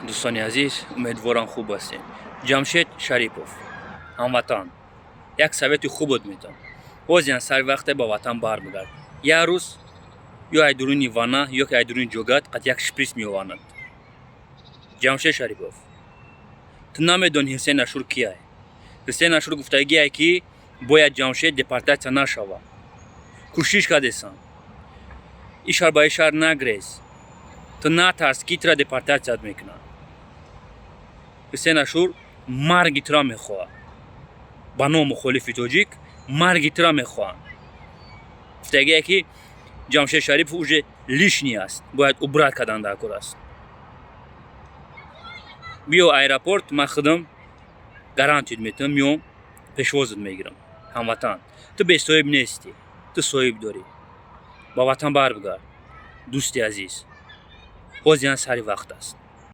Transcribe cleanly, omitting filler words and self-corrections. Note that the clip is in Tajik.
Дӯстони азиз, умедворам, хуб ҳастем. Ҷамшед Шарипов, ҳамватан, як совети хубот метавон. Ҳозиан сари вақте ба ватан бармегард. Як рӯз ё ай дуруни ванна, ё ки ай дуруни ҷогат қад як шприц меоваранд. Ҷамшед Шарипов, ту намедонӣ, Ҳусен Ашур кияй. Ҳусен Ашур гуфтагие, ки бояд Ҷамшед депортатсия нашавад. Кӯшиш кардесан. Ин шаҳр ба ин шаҳр нагрез. Ту натарс, ки тура депортатсият мекунанд. Ҳусен Ашур марги тура мехоҳад. Ба ном мухолифи тоҷик марги тура мехоҳанд. Гуфтагие, ки Ҷамшед Шарипов уже лишний аст, бояд убрать кардан дар кор аст. Биё аэропорт, ман худам гарантия метавам, меом, пешвозат мегирам. Ҳамватан, ту бесоҳиб нестӣ, ту соҳиб дорӣ. Ба ватан барбигард, дӯсти азиз, ҳозиан сари вақт аст.